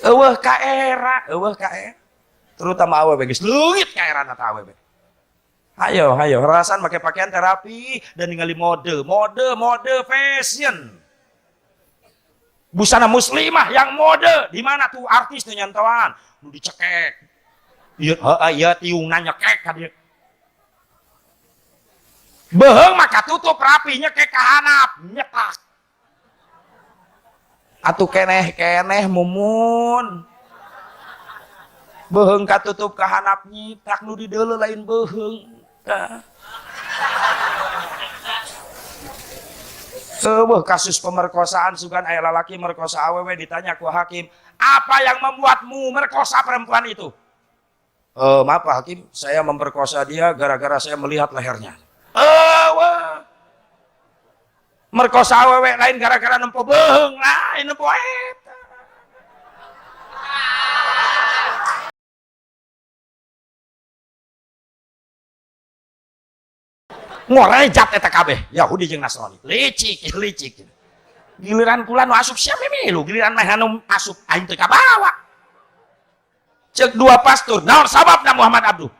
Eueuh ka era, eueuh ka era. Terutama awewe geus leungit ka erana ta awewe. Ayo, ayo, rasan make pakaian terapi dan ningali mode, mode, mode fashion. Busana muslimah yang mode, di mana tuh artis nu nyantoan, nu dicekek. Ieu heeh ieu tiungna nyekek ka dieu. Beuheung mah katutup rapi nyekek ka handap, nyetak. Atuh keneh-keneh mumun. Beuheung katutup ka handap nyitak nu dideuleu lain beuheung. Tah. Eueuh kasus pemerkosaan sugan aya lalaki merkosa awewe ditanya ku hakim, "Apa yang membuatmu merkosa perempuan itu?" Maaf Pak Hakim, saya memperkosa dia gara-gara saya melihat lehernya. Eueuh. Merkosa awewe lain gara-gara nempo beuheung, lain nempo eta. Ngorejat eta kabeh Yahudi jeung Nasrani. Licik, licik. Giliran kula nu asup sia mimilu, giliran mah anu asup aing teu kabawa. Cek dua pastur, naon sababna Muhammad Abduh?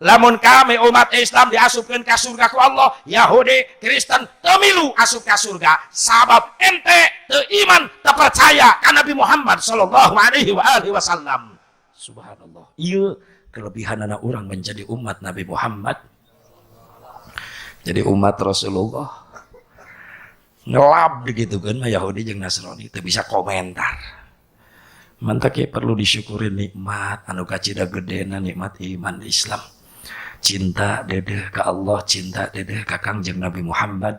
Lamun kami umat Islam diasupkeun ka surga ku Allah, Yahudi, Kristen teu milu asup ka surga sabab ente teu iman, teu percaya ka Nabi Muhammad sallallahu alaihi wa alihi wasallam. Subhanallah. Ieu kelebihanana urang menjadi umat Nabi Muhammad. Jadi umat Rasulullah ngelab begitu kan Yahudi jeung Nasrani teu bisa komentar. Mantak ya perlu disyukuri nikmat anu kacida gedena nikmat iman Islam. Cinta dedeh ka Allah, cinta dedeh ka Kangjeng Nabi Muhammad.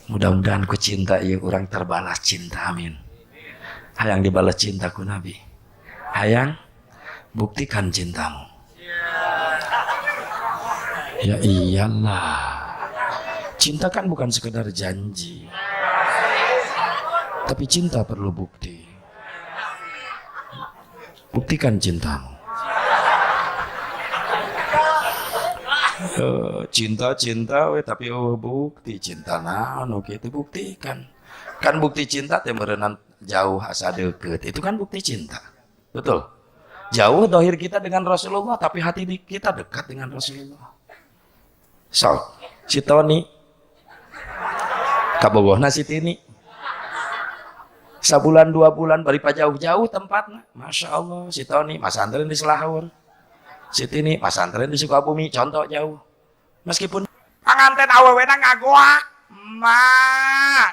Mudah-mudahan ku cinta ieu urang terbalas cinta, amin. Hayang dibalas cinta ku Nabi. Hayang buktikan cintamu. Ya iyalah. Cinta kan bukan sekedar janji. Tapi cinta perlu bukti. Buktikan cintamu. Cinta-cinta we tapi oh bukti cinta naon oke itu buktikan. Kan bukti cinta teh meureunan jauh asa deukeut. Itu kan bukti cinta. Betul. Jauh dohir kita dengan Rasulullah tapi hati kita dekat dengan Rasulullah. So, si Tony kabogohna si Tini. Sabulan 2 bulan bari jauh-jauh tempatna. Masya Allah, si Tony masantren di Selahur. Si Tini masantren di Sukabumi, contoh jauh. Meskipun panganten awewena ngagoak, ma.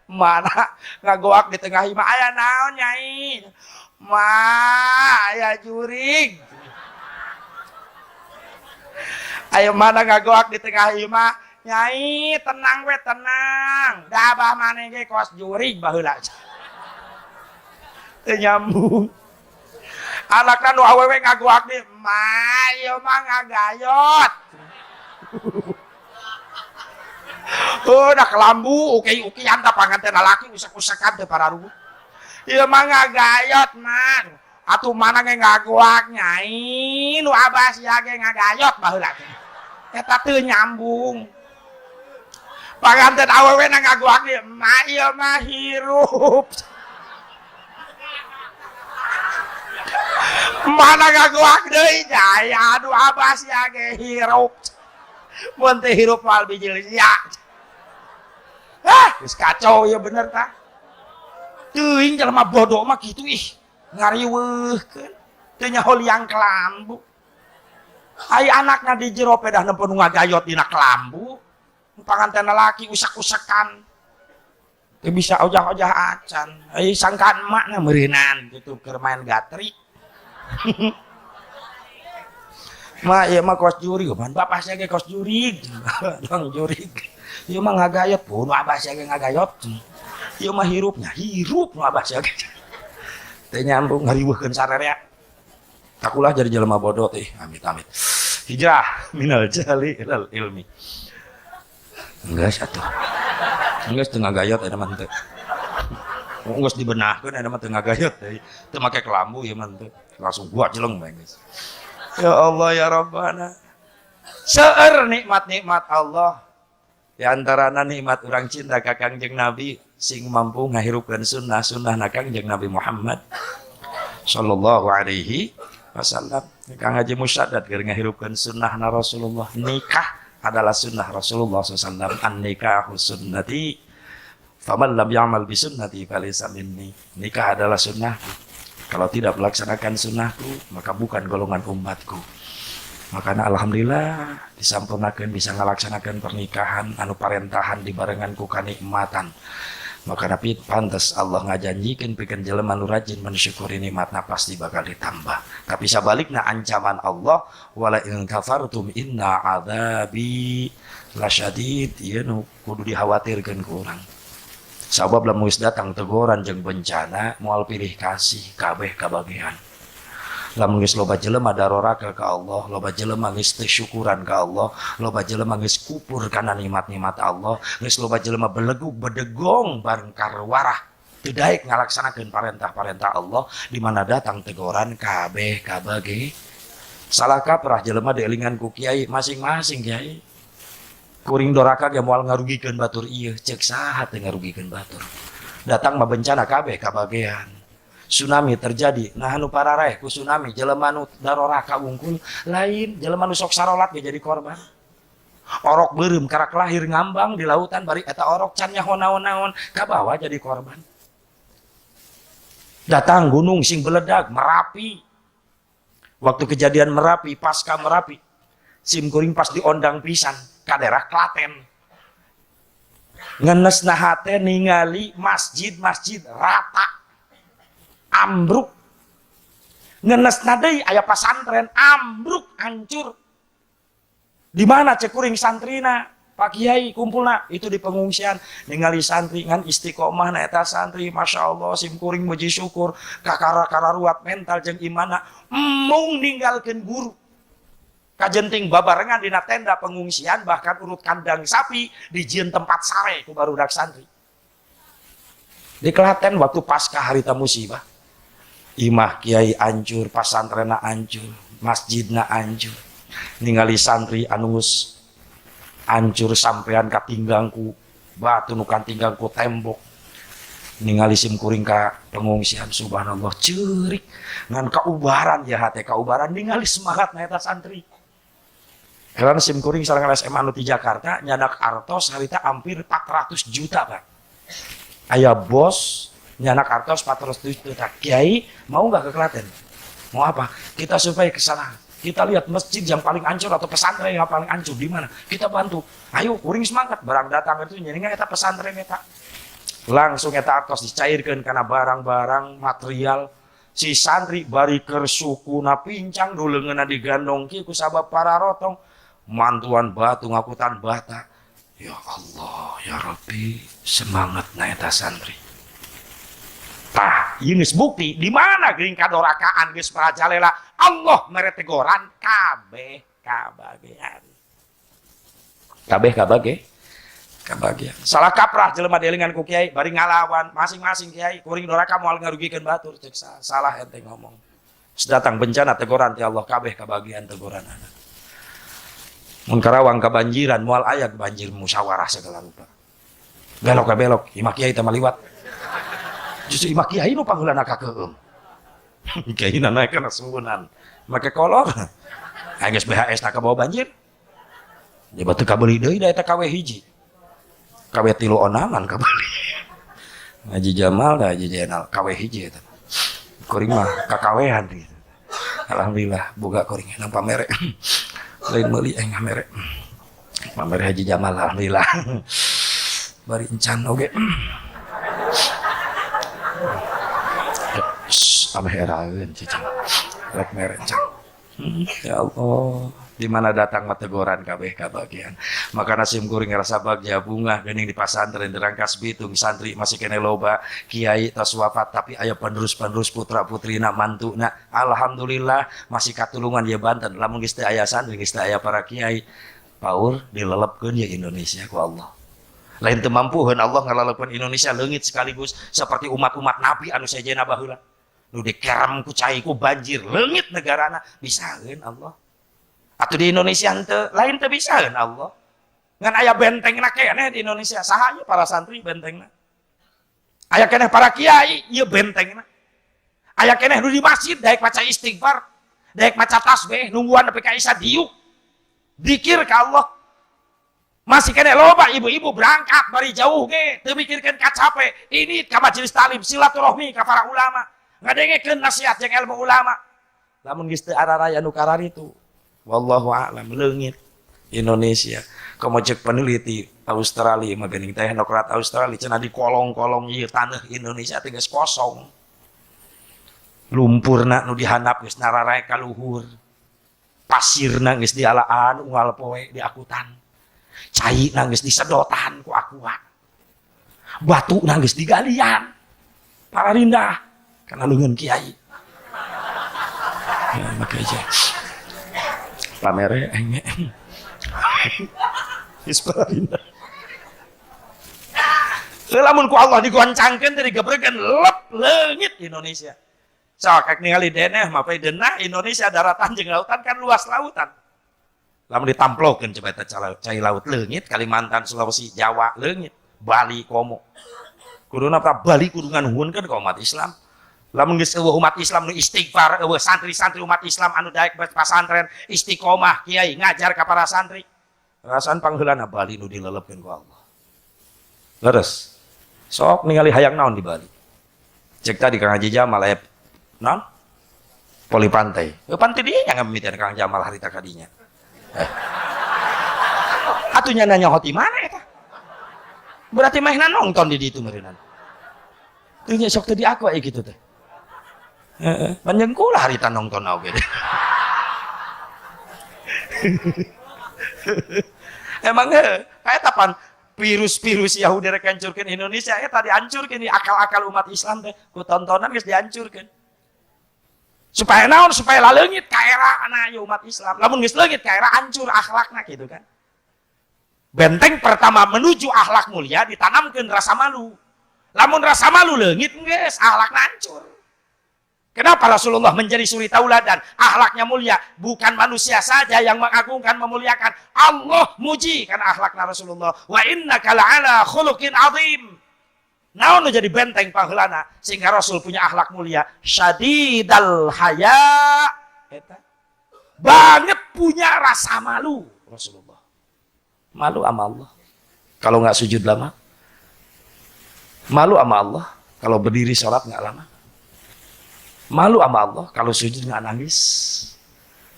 Mana ngagoak di tengah imah aya naon nyai? Ma, aya jurig. Ayo mana ngagoak di tengah imah? Nyai tenang we tenang. Da abah maneh ge kos jurig baheula. Teu nyambung. Anakna nu awewe ngagoak di, ma ieu mah ngagayot. Oh, dah kelambu, uki-ukian da panganten lalaki usek-usekan teu pararuguh. Ieu mah ngagayot mah. Atuh mana ge ngagoak nyai, nu abah sia ge ngagayot baheula. Eta teu nyambung. Panganten awewe na ngagoak di, ma ieu mah hirup. Mana ngagoak deui nyai, aduh abah sia ge hirup. Mun teu hirup moal bijil sia. Ah, geus kacau ya bener tah. Teuing jelema bodoh mah kitu ih. Ngariweuhkeun. Teu nyaho liang kelambu. Ai anakna di jero pedah nempo nu ngagayot dina kelambu. Panganten lalaki usak-usakan. Teu bisa ojah-ojah acan. Ai sangkaan emakna meureunan gitu keur main gatri. Ma ieu mah kos jurig, pan bapak sia ge kos jurig. Dong jurig. Ieu mah ngagayot, pun abah sia ge ngagayot. Ieu mah hirupnya, hirup nu abah sia ge. Teu nyambung ngariweuhkeun sarerea. Takulah jadi jelema bodoh teh, amit-amit. Hijrah minal jahli ilal ilmi. Enggeus atuh. Enggeus teu ngagayot eta mah teu. Enggeus dibenahkeun eta mah teu ngagayot deui. Teu make kelambu ieu mah teu. Langsung gua jeleng bae geus. Ya Allah ya Rabbana. Seueur nikmat-nikmat Allah. Di antarana nikmat urang cinta ka Kangjeng Nabi. Sing mampu ngahirupkeun sunnah sunnah na Kangjeng Nabi Muhammad sallallahu alaihi wasallam. Kang Haji Musyaddad keur ngahirupkeun sunnah na Rasulullah. Nikah adalah sunnah Rasulullah SAW. An-nikahu sunnati, faman lam ya'mal bi sunnati falaysa minni. Nikah adalah sunnahku. Kalau tidak melaksanakan sunnahku, maka bukan golongan umatku. Makanya alhamdulillah disampurnakan bisa ngalaksanakan pernikahan anu parentahan dibarengan ku kanikmatan. Maka napi pantas Allah ngajanjikeun pikeun jelema nu rajin mensyukuri nikmatna pasti bakal ditambah. Tapi sabalikna ancaman Allah, wala in kafartum inna adzabi lasyadid, ieu nu kudu dikhawatirkeun ku urang. Sabab lamun geus datang teguran jeung bencana moal pilih kasih, kabeh kabagian. Lamun geus loba jelema daroraka ka Allah, loba jelema geus teu syukuran ka Allah, loba jelema geus kupur kana nikmat-nikmat Allah, geus loba jelema belegug bedegong bareng karwarah, teu daek ngalaksanakeun parentah-parentah Allah, di mana datang teguran kabeh kabage. Salah kaprah jelema dielingan ku kiai masing-masing kiai. Kuring doraka ge moal ngarugikeun batur ieu, ceuk saha teu ngarugikeun batur. Datang mah bencana kabeh kabagean. Tsunami terjadi, nah anu pararaeh ku tsunami jelema nu daroraka wungkul, lain jelema nu sok sarolat ge jadi korban. Orok beureum karak lahir ngambang di lautan bari eta orok can nyaho naon-naon kabawa jadi korban. Datang gunung sing beledag Merapi. Waktu kejadian Merapi, pasca Merapi, sim kuring pas diondang pisan ka daerah Klaten. Ngenes hate ningali masjid-masjid rata ambruk. Ngenes deui aya pasantren ambruk hancur. Di mana cek kuring santrina? Pak Kiai kumpulna itu di pengungsian, ningali santri ngan istiqomah na eta santri, Masya Allah, sim kuring muji syukur kakara kararuat mental jeung imana embung ninggalkeun guru kajenting babarengan dina tenda pengungsian, bahkan urut kandang sapi dijieun tempat sare ku barudak santri di Klaten waktu pasca harita musibah. Imah kiai hancur, pasantrena hancur, masjidna hancur, ningali santri anu geus hancur sampean katinggang ku batu nu katinggang ku tembok, ningali sim kuring ka pengungsian, subhanallah, ceurik ngan kaubaran ya hate, kaubaran ningali semangat na eta santri. Karena sim kuring sareng SMA anu di Jakarta nyandak artos harita hampir 400 juta, Pak. Aya bos nyandak artos 400 juta. Kiai mau nggak ke Klaten? Mau apa? Kita survei ke sana. Kita lihat masjid yang paling hancur atau pesantren yang paling hancur di mana? Kita bantu. Ayo, kuring semangat. Barang datang itu nyeringnya eta pesantren eta. Langsung eta artos dicairkan karena barang-barang material, si santri bari keur sukuna pincang, nu leungeunna digandong kieu ku sabab pararotong, mantuan batu, ngakutan bata. Ya Allah, ya Rabbi, semangat na eta santri. Tah, ieu geus bukti di mana geuning kadorakaan geus merajalela, Allah mere teguran kabeh kabagean. Kabeh kabage kabagian. Salah kaprah jelema dielingan ku kiai bari ngalawan masing-masing kiai, kuring doraka moal ngarugikeun batur, cek salah ente ngomong. Datang bencana teguran ti Allah kabeh kabagian teguranana. Mun Karawang kabanjiran moal aya banjir musyawarah segala rupa. Belok ka belok, imah kiai teh maliwat. Justru imah kiai nu pangheulana ka keueum. Kiai na naik kana suhunan. Make kolor. Aya geus BHS na kabawa banjir. Dia batu kabeuli deui da eta KW hiji. KW tilu onangan kabeuli. Haji Jamal da Haji Jainal KW hiji eta. Kuring mah kakawean gitu. Alhamdulillah boga kuring nang pamere. Lain meuli aing mere. Pamere Haji Jamal alhamdulillah. Bari encan oge. Ameh eraeun cicing. Rek mere encan. Ya Allah, di mana datang mah teguran kabeh kabagian. Maka sim kuring ngerasa bagja bungah geuning di pasantren di Rangkas Bitung santri masih kene loba, kiai tos wafat tapi aya penerus-penerus putra putrina mantuna. Alhamdulillah masih katulungan ya Banten. Lamun geus teu aya santri, geus teu aya para kiai, paur dilelepkeun ya Indonesia ku Allah. Lain teu mampuheun Allah ngalelepkeun Indonesia leungit sekaligus seperti umat-umat nabi anu sejenna baheula. Nu dikerem ku cai ku banjir leungit negarana, bisaeun Allah. Atau di Indonesia henteu, lain teu bisaeun Allah. Ngan aya bentengna keneh di Indonesia, saha para santri bentengna. Aya keneh para kiai ieu bentengna. Aya keneh nu di masjid daek maca istighfar, daek maca tasbih, nungguan nepi ka isa diuk. Dikir ka Allah. Masih keneh loba ibu-ibu berangkat bari jauh ge teu mikirkeun kacape. Ini ka majelis taklim silaturahmi ka para ulama. Ngadengekeun nasihat jeung ilmu ulama. Lamun geus teu araraya nu kararitu, wallahu a'lam leungit Indonesia. Komo cek peneliti Australia mah geuning teknokrat Australia cenah di kolong-kolong ieu tanah Indonesia teh geus kosong. Lumpurna nu dihandap geus nararae ka luhur. Pasirna geus dialaan unggal poe diakutan. Caina geus disedotan ku aqua. Batuna geus digalian. Pararindah kana leungeun kiai. Ya make aja. Pamere enge. Geus pararindah. Lamun ku Allah digoncangkeun teh digebregeun lep leungit Indonesia. Sok rek ningali deneh mah pe denah Indonesia daratan jeung lautan kan luas lautan. Lamun ditamplokeun coba eta cai laut leungit Kalimantan, Sulawesi, Jawa leungit, Bali komo. Kuduna Bali kudu nganuhunkeun ka umat Islam. Lamun geus eueuh umat Islam nu istighfar, eueuh santri-santri umat Islam anu daek pasantren istiqomah kiai ngajar ka para santri. Rasaan pangheulana Bali nu dilelepkeun ku Allah. Leres. Sok ningali hayang naon di Bali. Cek tadi Kang Haji Jamal aya naon? Poli pantai. Pantai dia yang ngamimitian Kang Jamal harita kadinya. Atuh nya nanya hoti mana eta? Berarti mahna nonton di ditu meureunana. Teu nya sok teu diaku aya kitu teh. Heeh, panjang kula harita nonton oge. Emang kayak tapan virus-virus Yahudi rek hancurkeun Indonesia eta dihancurkeun di akal-akal umat Islam teh ku tontonan geus dihancurkeun. Supaya naon? Supaya laleungit ka era ieu umat Islam. Lamun geus leungit ka era hancur akhlakna gitu kan. Benteng pertama menuju akhlak mulia ditanamkeun rasa malu. Lamun rasa malu leungit geus akhlakna hancur. Kenapa Rasulullah menjadi suri tauladan? Akhlaknya mulia, bukan manusia saja yang mengagungkan, memuliakan. Allah muji karena akhlaknya Rasulullah. Wa innaka la'ala khuluqin azim. Naon nu jadi benteng pangheulana sehingga Rasul punya akhlak mulia, syadidal haya. Eta. Banget punya rasa malu Rasulullah. Malu sama Allah. Kalau nggak sujud lama. Malu sama Allah kalau berdiri sholat nggak lama. Malu sama Allah kalau sujud nggak nangis.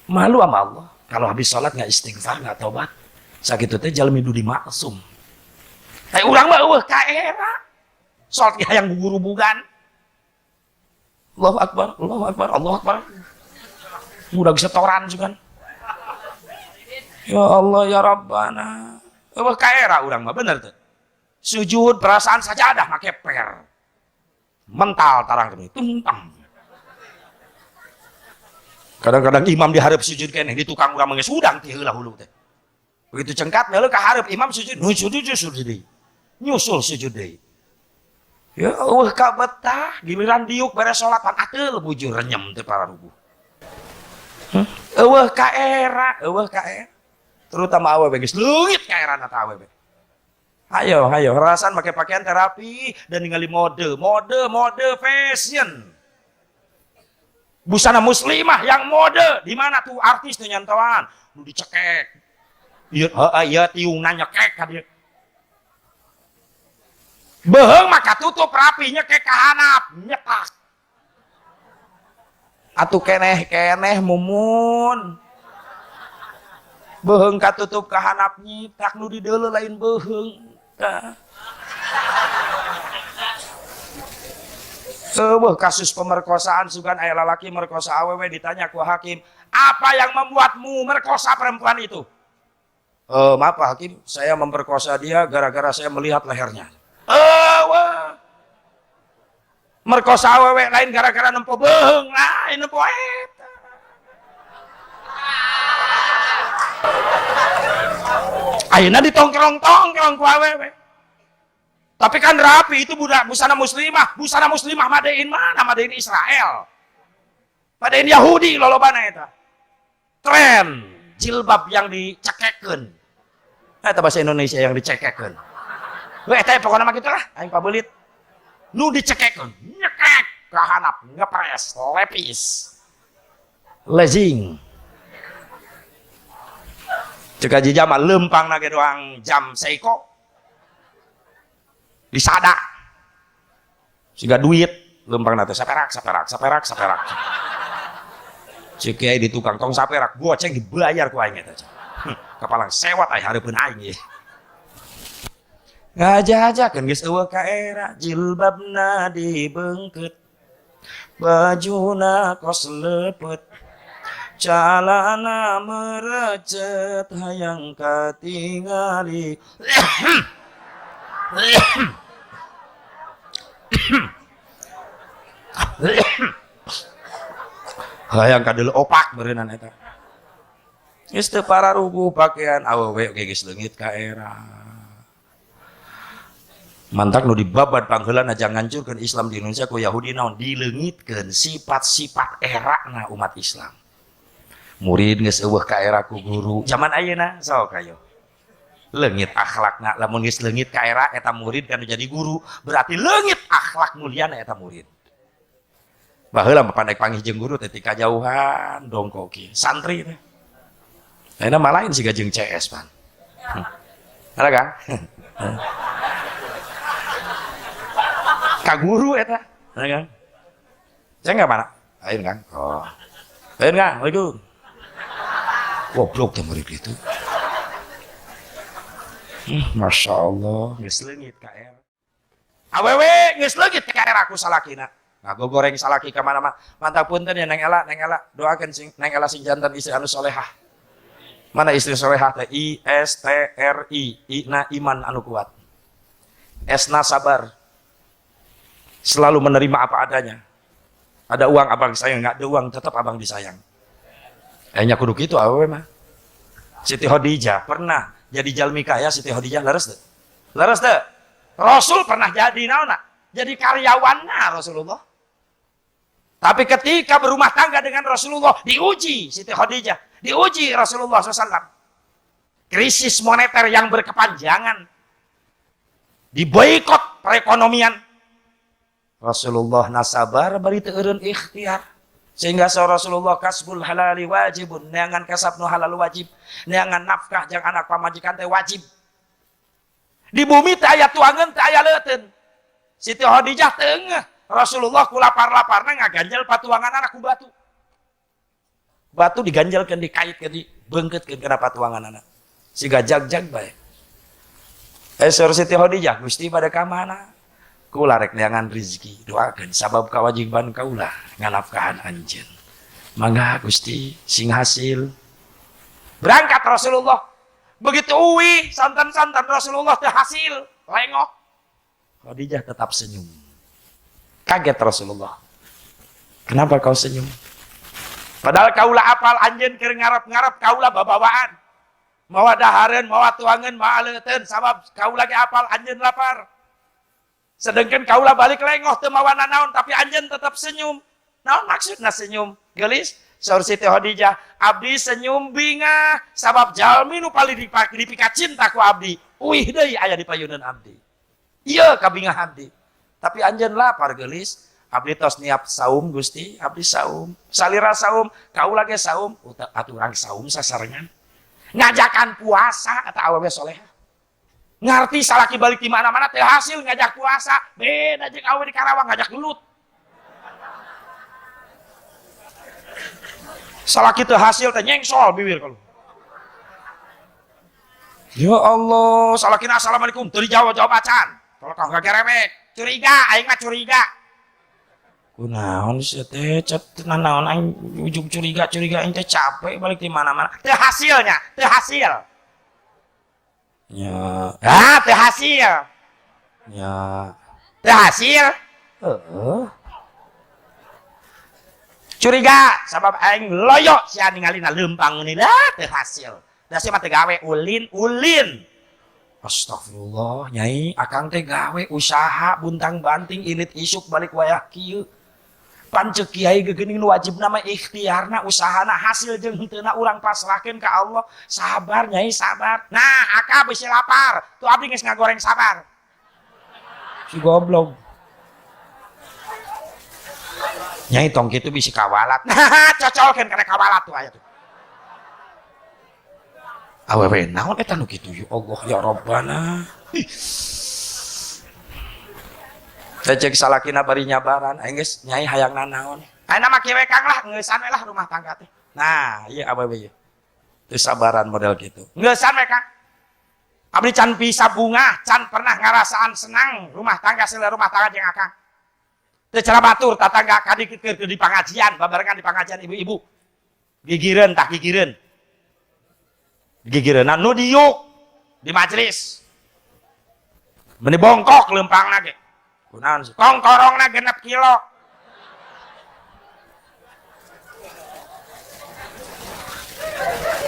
Malu sama Allah kalau habis sholat nggak istighfar, nggak taubat. Sakitu teh jalmi nu dimaksum. Kayak urang mah eueuh ka era. Sholat hayang gugurubugan. Allahu Akbar, Allahu Akbar, Allahu Akbar. Udah setoran juga. Ya Allah ya Rabbana. Eueuh ka era urang mah bener tuh. Sujud perasaan sajadah make per. Mental tarang kami tungtang. Kadang-kadang imam diharap sujud keneh di tukang urang mah geus hudang ti heula hulu teh. Begitu cengkat heula ka hareup imam sujud, nu sujud sujud deui. Nyusul sujud deui. Ya eueuh ka betah giliran diuk beres salat pan ateul bujur renyem teh para rubuh. Eueuh ka era, eueuh ka era. Terutama awewe geus leungit ka erana teh awewe. Ayo, ayo, rasan pakai pakaian terapi dan ningali mode, mode, mode fashion. Busana muslimah yang mode, di mana tuh artis tuh nyantoan, nu dicekek. Ieu heeh ieu tiungna nyekek ka dieu. Beuheung mah katutup rapi nyekek ka handap, nyetak. Atuh keneh-keneh mumun. Beuheung katutup ka handap nyitak nu dideuleu lain beuheung. Tah. Eueuh kasus pemerkosaan sugan aya lalaki merkosa awewe ditanya ku hakim, "Apa yang membuatmu merkosa perempuan itu?" Maaf Pak Hakim, saya memperkosa dia gara-gara saya melihat lehernya. Eueuh. Merkosa awewe lain gara-gara nempo beuheung, lain nempo eta. Ayeuna ditongkrong-tongkrong ku awewe. Tapi kan rapi itu budak busana muslimah madein mana? Madein Israel. Madein Yahudi lolobana eta. Tren jilbab yang dicekekeun. Eta bahasa Indonesia yang dicekekeun. Weh, eta pokokna mah kitu lah, aing pabelit. Nu dicekekeun, nyekek ka handap, ngepres, lepis. Lezing. Cek Haji Jamal lempang ge doang jam Seiko. Disada. Siga duit lempang teh saperak saperak saperak saperak. Cek kiai di tukang tong saperak, goceng dibayar ku aing eta. Kapalang sewat aing hareupeun aing ieu. Ngajajakeun geus eueuh ka era jilbabna dibeungkeut. Bajuna kos leupet. Calana merecet hayang katingali. Hayang kadeuleu opak beureunan eta. Geus teu pararuguh pakaian awewe oge geus leungit ka era. Mantak nu dibabad pangheulana jangan ngancurkeun Islam di Indonesia ku Yahudi naon dileungitkeun sifat-sifat erana umat Islam. Murid geus eueuh ka era ku guru. Zaman ayeuna sok ayo. Leungit akhlakna, lamun geus leungit ka era eta murid kan jadi guru, berarti leungit akhlak muliana eta murid. Baheula mah pandai panggih jeung guru teh tika jauhan dongkok kieu. Santri teh. Ayeuna mah lain siga jeung CS pan. Ada Kang? Ka guru eta. Ada Kang? Saya enggak mana? Ayo Kang. Oh. Ayo Kang, Assalamualaikum. Goblok teh murid itu. Masya Allah, geus leungit ka era. Awewe geus leungit ka era ku salakina. Ngagogoreng salaki ka mana-mana. Mantap punten ya Neng Ela, Neng Ela, doakeun sing Neng Ela sing jantan istri anu solehah. Mana istri solehah teh? I S T R I, I na iman anu kuat. S na sabar. Selalu menerima apa adanya. Ada uang abang sayang, nggak ada uang tetap abang disayang. Kayaknya kudu kitu awewe mah. Siti Khadijah pernah jadi jalmi kaya. Siti Khadijah leres teu? Leres teu? Rasul pernah jadi naonna? Jadi karyawanna Rasulullah. Tapi ketika berumah tangga dengan Rasulullah, diuji Siti Khadijah, diuji Rasulullah SAW. Krisis moneter yang berkepanjangan, diboikot perekonomian. Rasulullah nasabar bari teu eureun ikhtiar. Sehingga saur Rasulullah kasbul halali wajibun, neangan kasab nu halal wajib, neangan nafkah jang anak pamajikan teh wajib. Di bumi teh aya tuangeun teh aya leuteun. Siti Khadijah teu ngeh. Rasulullah ku lapar-laparna ngaganjel patuangan anak ku batu. Batu diganjelkeun, dikaitkeun, dibeungkeutkeun kana patuangan anak. Siga jag-jag bae. Saur Siti Khadijah, Gusti pada ka mana? Kula rek neangan rizki, doakeun sabab kawajiban kaula nganafkahan anjeun. Mangga Gusti sing hasil. Berangkat Rasulullah. Begitu uwi santan-santan Rasulullah teh hasil, lengok. Khadijah tetap senyum. Kaget Rasulullah. Kenapa kau senyum? Padahal kaula apal anjeun keur ngarep-ngarep kaula babawaan. Mawa dahareun, mawa tuangeun, mawa leuteun sabab kaula ge apal anjeun lapar. Sedangkan kaula balik lengoh teu mawa nanaon tapi anjeun tetap senyum. Naon maksudna senyum? Geulis, saur Siti Khadijah, abdi senyum bingah sabab jalmi nu paling dipika cinta ku abdi. Uih deui aya di payuneun abdi. Ieu kabingah abdi. Tapi anjeun lapar geulis, abdi tos niap saum Gusti, abdi saum. Salira saum, kaula ge saum, atuh urang saum sasarengan. Ngajakan puasa eta awewe solehah. Ngarti salaki balik di mana-mana teh hasil ngajak puasa, beda jeung awewe di Karawang ngajak gelut. Salaki teu hasil teh nyengsol bibir kalau. Ya Allah, salakina assalamualaikum teu dijawab-jawab acan. Kalau kau enggak gerewek, curiga, aing mah curiga. Kunaon sih teh, cet nanaon aing ujung curiga aing teh capek balik di mana-mana. Teu hasilnya, teu hasil. Ya, ah teu hasil. Ya, teu hasil. Heeh. Curiga sabab aing loyo sia ningalina leumpang ni lah teu hasil. Da sia mah teu gawe ulin-ulin. Astagfirullah, nyai, akang teh gawe usaha buntang banting ilit isuk balik wayah kieu. Pancek kiai gegeuning nu wajib nama ikhtiarna usahana hasil jeung henteuna urang pasrahkeun ka Allah. Sabar nyai, sabar. Nah, aka bisi lapar, tuh abdi geus ngagoreng sabar. Si goblok. Nyai tong kitu bisi kawalat. Nah, cocolkeun kana kawalat tuh aya tuh. Awewe naon eta nu kitu ya Allah ya Rabbana. Teh cek salakina bari nyabaran, aing geus nyai hayang nanaon. Ayeuna mah kieu we Kang lah, ngeusan we lah rumah tangga teh. Nah, ieu awewe ieu. Teu sabaran model kitu. Ngeusan we Kang. Abdi can bisa bunga, can pernah ngarasaan senang rumah tangga sila rumah tangga jeung akang. Teu cara batur tatangga kadikit keur di pangajian, babarengan di pangajian ibu-ibu. Gigireun tah gigireun. Gigireunna nu diuk di majelis. Meni bongkok leumpangna ge. Kunaon sih? Kongkorongna 6 kilo.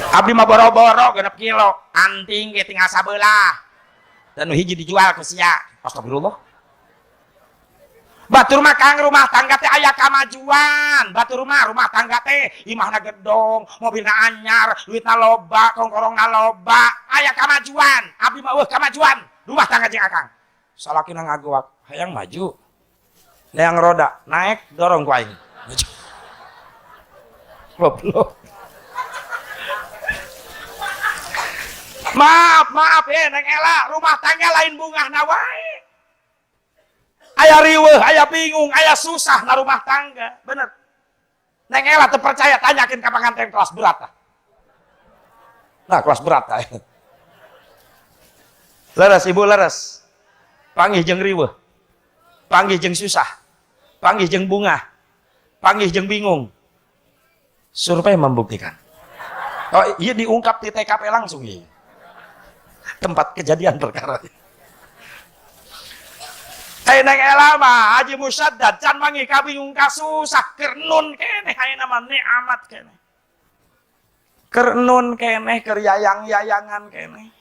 Abdi mah boro-boro 6 kilo, anting ge tinggal sabelah. Dan nu hiji dijual ku sia. Astagfirullah. Batur mah Kang rumah tangga teh aya kamajuan. Batur mah rumah tangga teh imahna gedong, mobilna anyar, duitna loba, kongkorongna loba, aya kamajuan. Abdi mah eueuh kamajuan rumah tangga jeung akang. Salakina ngagoak, hayang maju. Neang roda, naik dorong ku aing. Maju. Goblok. Maaf, maaf ya Neng Ela, rumah tangga lain bungahna wae. Aya riweuh, aya bingung, aya susah na rumah tangga, bener. Neng Ela teu percaya, tanyakeun ka panganten kelas berat lah. Nah, kelas berat lah. Leres ibu leres. Panggih jeung riweuh. Panggih jeung susah. Panggih jeung bungah. Panggih jeung bingung. Survei membuktikan. Oh, iya diungkap di TKP langsung iya. Tempat kejadian perkara. Hey, Neng Ela mah Haji Musaddad can mangi kabingung kasusah keur nun keneh ayeuna mah nikmat keneh. Keur nun keneh keur yayang-yayangan keneh.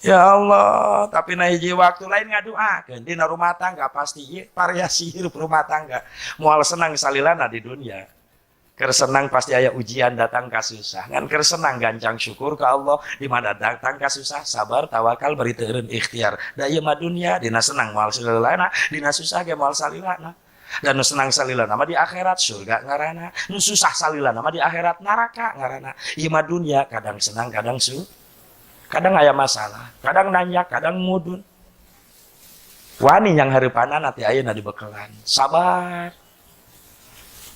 Ya Allah, tapi na hiji waktu lain ngaduakeun dina rumah tangga pasti ieu variasi hirup rumah tangga. Moal senang salilana di dunia. Keur senang pasti aya ujian datang ka susah. Ngan keur senang gancang syukur ka Allah, di mana datang ka susah sabar tawakal bari teu eureun ikhtiar. Da ieu mah dunia dina senang moal salilana, dina susah ge moal salilana. Dan nu senang salilana mah di akhirat surga ngaranna, nu susah salilana mah di akhirat neraka ngaranna. Ieu mah dunia kadang senang kadang kadang aya masalah, kadang nanya, kadang mudun. Wani yang hareupanna nanti ayeuna dibekelan. Sabar.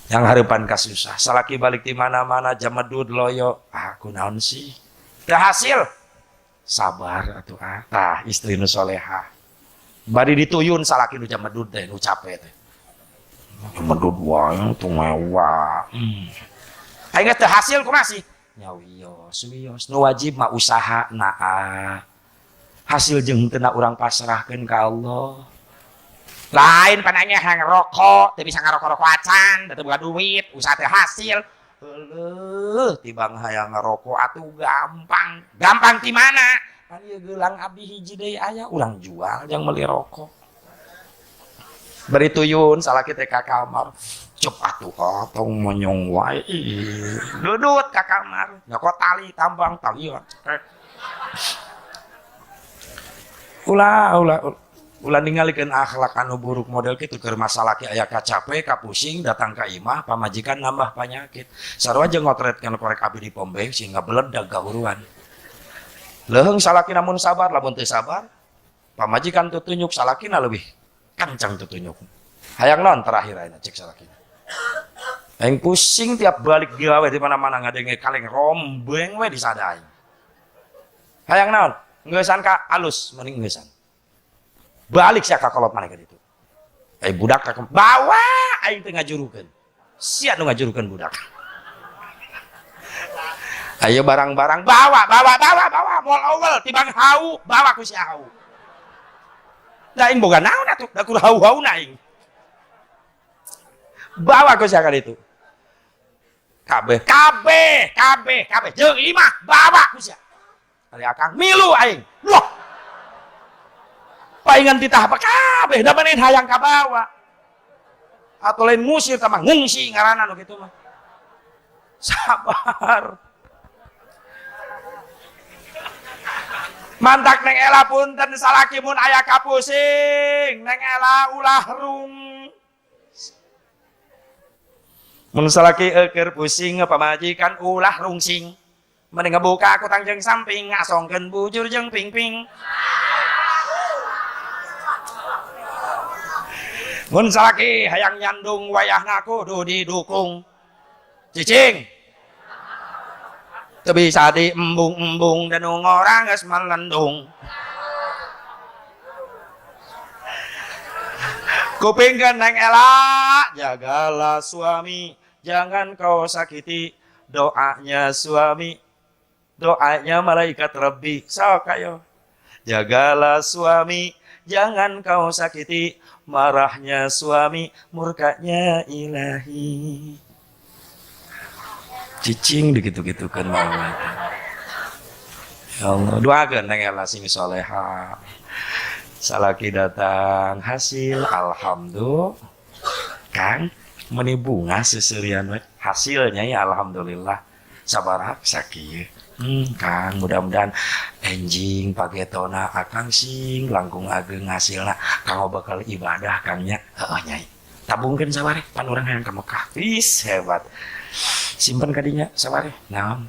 Yang harapan kasusah, salaki balik di mana-mana jamedud loyo, ah kunaon sih? Teu hasil. Sabar atuh ah. Tah istri nu soleha. Bari dituyun salaki nu jamedud teh nu capek teh. Jamedud wae teu ngewa. Aing teu hasil kumaha sih? Nya wios, wios nu wajib mah usaha naa. Hasil jeung teu na urang pasrahkeun ka Allah. Lain pananya hang rokok, teu bisa ngarokok-rokok acan, teu boga duit, usaha teu hasil. Heueuh, tibang hayang ngarokok atuh gampang. Gampang ti mana? Pan ieu geulang abdi hiji deui aya, urang jual jang meuli rokok. Bari tuyun salaki teh ka kamar. Cep atuh tong monyong wae. Dudut ka kamar, nyokot tali tambang talian. Ulah ulah ulah ningalikeun akhlak anu buruk model kitu keur masalah ki aya kacape kapusing datang ka imah pamajikan nambah panyakit sarua jeung ngotretkeun korek api di pom bensin ngabeledag gahuruan leuheung salaki namun sabar lamun teu sabar pamajikan tutunyuk salakina leuwih kencang tutunyuk hayang naon terakhir ayeuna cek salakina aing pusing tiap balik gawe di mana-mana ngadenge kaleng rombeng we di sada aing hayang naon ngeusan ka alus mending ngeusan balik sia ka kolot maneh ka ditu. Budak ka bawa aing teh ngajurukeun. Sia nu ngajurukeun budak. Ayo barang-barang bawa bawa bawa bawa moal awal tibang hau bawa ku sia hau. Da aing boga naon atuh da kur hau-hauna aing. Bawa ku sia ka ditu. Kabeh kabeh kabeh kabeh jeung imah bawa ku sia. Ari akang milu aing. Loh. Paingan titah apa kabeh da maneh hayang kabawa. Atau lain ngusir tambah ngungsi ngaranna nu kitu mah. Sabar. Mantak Neng Ela punten salaki mun aya kapusing, Neng Ela ulah rung. Mun salaki keur pusing pamajikan ulah rungsing. Mending ngabuka kutang jeung samping ngasongkeun bujur jeung pingping. Mun salaki hayang nyandung wayahna kudu didukung. Cicing. Teu bisa diembung-embung dan nu ngora geus melendung. Kuping neng elak, jagalah suami, jangan kau sakiti. Doanya suami, doanya malaikat Rabbi. Sok ayo. Jagalah suami, jangan kau sakiti. Marahnya suami, murkanya ilahi. Cicing digitu-gitukan mama. Ya Allah, doakeun neng ela sing soleha. Salaki datang hasil alhamdulillah. Kang meni bunga seserian we. Hasilnya ya alhamdulillah. Sabaraha sakieu. Kang mudah-mudahan enjing pagetona akang sing langkung ageng hasilna kang bakal ibadah Kang nya. Heeh nyai. Tabungkeun sawareh pan urang hayang ka Mekah. Wis hebat. Simpen kadinya sawareh. Naon?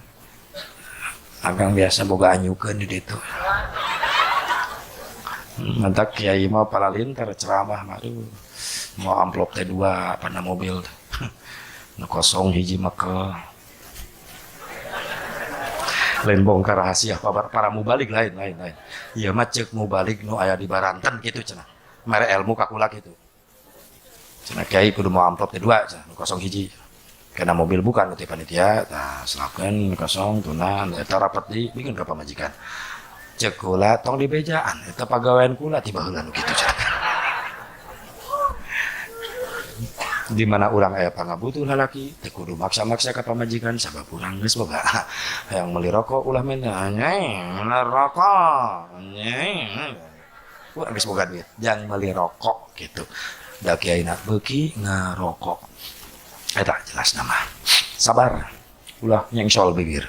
Akang biasa boga anyukeun di ditu. Mantak kiai mah palalintar ceramah mah aduh. Mau amplop teh 2 pana mobil. Nu kosong hiji mekel. Lain bongkar rahasia para mubalik lain. Ieu mah ceuk mubalik nu aya di Baranten kitu cenah. Mere ilmu ka kula kitu. Cenah kiai kudu mau amplop teh 2 cenah, nu kosong hiji. Karena mobil bukan nu teh panitia, tah selakeun kosong tunan eta rapet di bikeun ka pamajikan. Ceuk kula tong dibejaan eta pagawean kula tiba heula nu kitu cenah. Di mana urang aya pangabutuh lalaki teu kudu maksa-maksa ka pamajikan sabab urang geus boga. Hayang meuli rokok ulah minta nyai meuli rokok nyai. Urang geus boga duit jang meuli rokok gitu. Da kiai na beuki ngarokok. Eta jelas nama. Sabar ulah nyengsol bibir.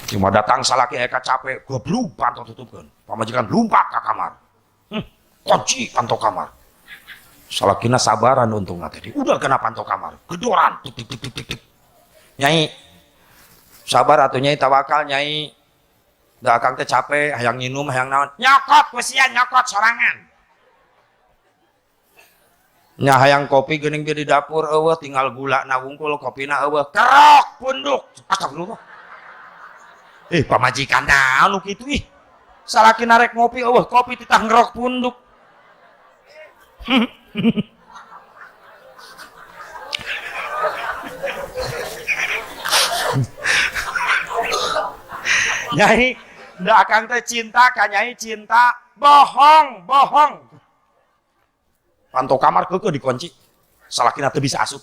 Cuma datang salaki aya capek goblok panto tutupkeun. Pamajikan lumpat ka kamar. Kunci panto kamar. Salakina sabaran untungna tadi. Udah kena panto kamar. Gedoran tik tik tik tik tik. Nyai sabar atuh nyai tawakal nyai. Da akang teh capek hayang nginum hayang naon. Nyokot ku sia nyokot sorangan. Nya hayang kopi geuning di dapur eueuh tinggal gula na wungkul kopina eueuh kerok punduk. Astagfirullah. Pamajikan naon nu kitu ih. Salakina rek ngopi eueuh kopi titah ngerok punduk. Nyai, da akang teh cinta ka nyai cinta, bohong, bohong. Panto kamar keukeuh dikunci. Salakina teu bisa asup.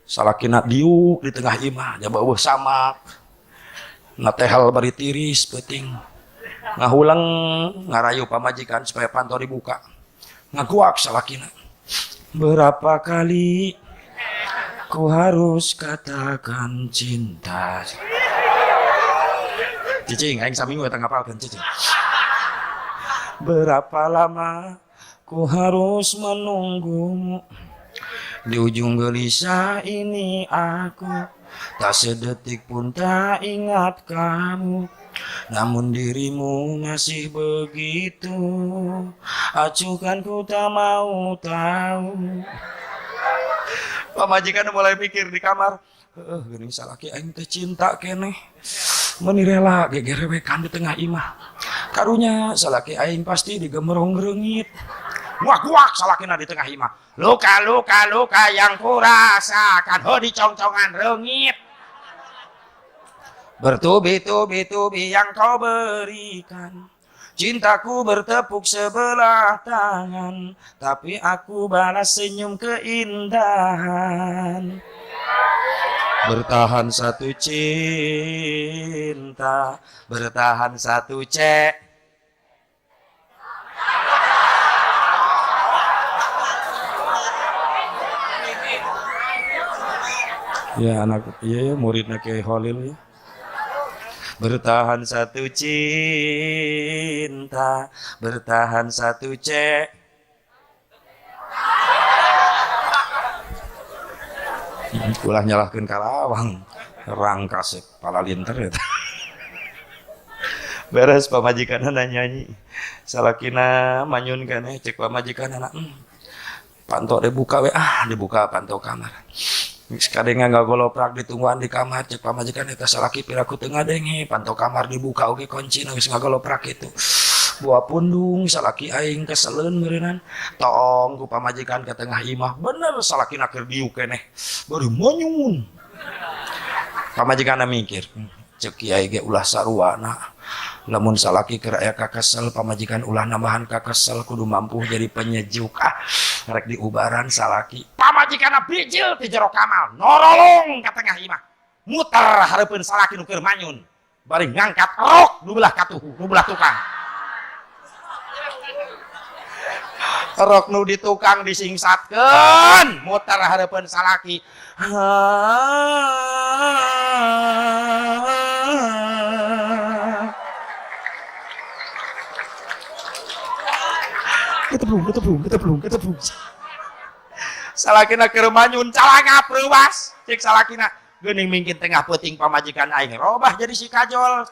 Salakina diuk di tengah imah, nya beueuh samak. Natehal bari tiris peuting. Ngahulang ngarayu pamajikan supaya panto dibuka. Ngaguak salakina. Berapa kali ku harus katakan cinta. Cicing, aing saminggu eta ngapalkeun cicing. Berapa lama ku harus menunggumu. Di ujung gelisah ini aku tak sedetik pun tak ingat kamu. Namun dirimu masih begitu acuhkan, ku tak mau tahu. Pamajikan mulai mikir di kamar, geuning salaki aing teh cinta keneh. Meuni rela gegerewekan di tengah imah. Karunya salaki aing pasti digemerong reungit. Guak-guak salakina di tengah imah. Luka luka luka yang kurasakan, ho dicongcongan reungit. Bertubi-tubi-tubi yang kau berikan. Cintaku bertepuk sebelah tangan, tapi aku balas senyum keindahan. Bertahan satu cinta, bertahan satu cek. Ya anak, iya ya muridnya Kiai Khalil ya. Bertahan satu cinta, bertahan satu cek. Ulah nyalahkeun Karawang, rangkasek palalinter eta. Beres pamajikanna nyanyi, salakina manyun keneh, cek pamajikanna, panto dibuka we ah, dibuka panto kamar. Geus kadenge ngagoloprak ditungguan di kamar, cek pamajikan eta salaki piraku teu ngadenge, panto kamar dibuka oge kuncina geus ngagoloprak kitu. Buah pundung salaki aing keseleun meureunnan, toong ku pamajikan ka tengah imah, bener salakina keur diuk keneh, bari manyun. Pamajikanna mikir, cek kiai ge ulah saruana. Lamun salaki keur aya kakesel, pamajikan ulah nambahan kakesel, kudu mampu jadi penyejuk. Ah, rek diubaran salaki. Pamajikanna bijil ti jero kamar, norolong ka tengah imah. Muter hareupeun salaki nu keur manyun. Bari ngangkat rok nu belah katuhu, nu belah tukang. Rok nu di tukang disingsatkeun, muter hareupeun salaki. Keteblung, keteblung, keteblung, keteblung. Salakina keur manyun calangap reuwas. Cek salakina geuning mingkin tengah peuting pamajikan aing robah jadi si kajol.